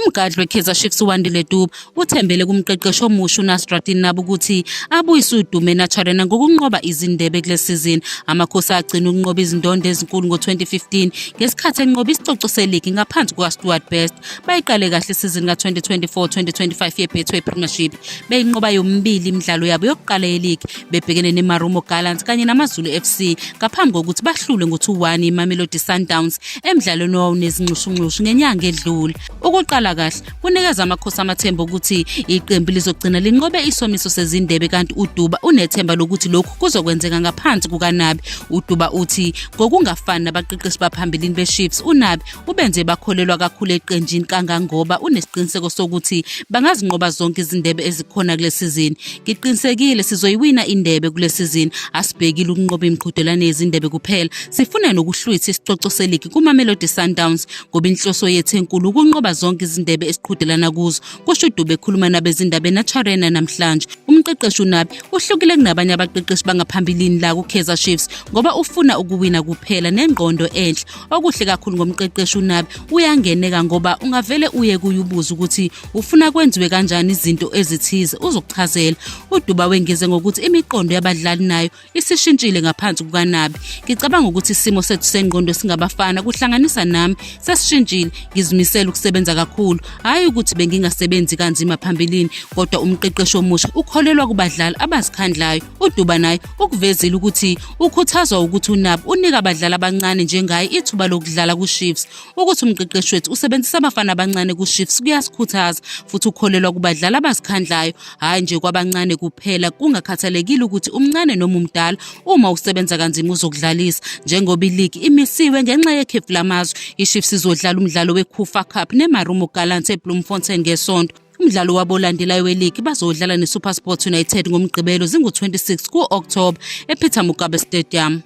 Umgadli weKaizer Chiefs uWandile Duba uthembele kumqeqeshi omusha uNasreddine Nabi ukuthi abuyise udumo eNaturena ngokunqoba izindebe kule sizini. Amakhosi agcina ukunqoba izindondo ezinkulu ngo-2015 ngesikhathi enqoba isicoco seligi ngaphansi kukaStuart Best. Bayiqale kahle isizini ka-2024-2025 yeBetway Premiership beyinqoba yomibili imidlalo yabo yokuqala yeligi bebhekene neMarumo Gallants kanye naMaZulu FC ngaphambi kokuthi bahlulwe ngo-2-1 iMamelodi Sundowns emdlalweni owawunezinxushunxushu ngenyanga edlule. Ukuqala kahle kunikeza amakhosi amathemba okuthi iqembu lizogcina linqobe isomiso sezindebe kanti uDuba unethemba lokuthi lokhu kuzokwenzeka ngaphansi kukaNabi. UDuba uthi ngokungafani nabaqeqeshi baphambilini beChiefs, uNabi ubenze bakholelwa kakhulu eqenjini kangangoba unesiqiniseko sokuthi bangazinqoba zonke izindebe ezikhona kule sizini. Ngiqinisekile sizoyiwina indebe kule sizini. Asibhekile ukunqoba imiqhudelwano yezindebe kuphela, sifuna nokuhlwitha isicoco seligi kuMamelodi Sundowns ngoba inhloso yethu enkulu ukunqoba zonke izindebe esiqhudelana kuzo, kusho uDube ekhuluma nabezindaba eNaturena namhlanje. Umqeqeshi uNabi uhlukile kunabanye abaqeqeshi bangaphambilini la kuKaizer Chiefs ngoba ufuna ukuwina kuphela nengqondo enhle. Okuhle kakhulu ngomqeqeshi uNabi uyangeneka ngoba ungavele uye kuye ubuze ukuthi ufuna kwenziwe kanjani izinto ezithize uzokuchazela. UDuba wengeze ngokuthi imiqondo yabadlali nayo isishintshile ngaphansi kukaNabi. Ngicabanga ukuthi isimo sethu sengqondo singabafana kuhlanganisa nami sesishintshile. Ngizimisele ukusebenza kakhulu, hhayi ukuthi bengingasebenzi kanzima phambilini, kodwa umqeqeshi omusha ukholelwa kubadlali abazikhandlayo. UDuba naye ukuvezile ukuthi ukhuthazwa ukuthi uNabi unika abadlali abancane njengaye ithuba lokudlala kuChiefs. Ukuthi umqeqeshi wethu usebenzisa abafana abancane kuChiefs kuyasikhuthaza futhi ukholelwa kubadlali abazikhandlayo, hhayi nje kwabancane kuphela kungakhathalekile ukuthi umncane noma umdala, uma usebenza kanzima uzokudlalisa. Njengoba iligi imisiwe ngenxa yekhefu lamazwe, iChiefs izodlala umdlalo weCUFA Cup neMarumo Gallants eBloemfontein ngeSonto. Umdlalo wabo olandelayo weligi bazodlala neSuperSport United ngoMgqibelo zingu-26 ku-Okthoba ePeter Mugabe Stadium.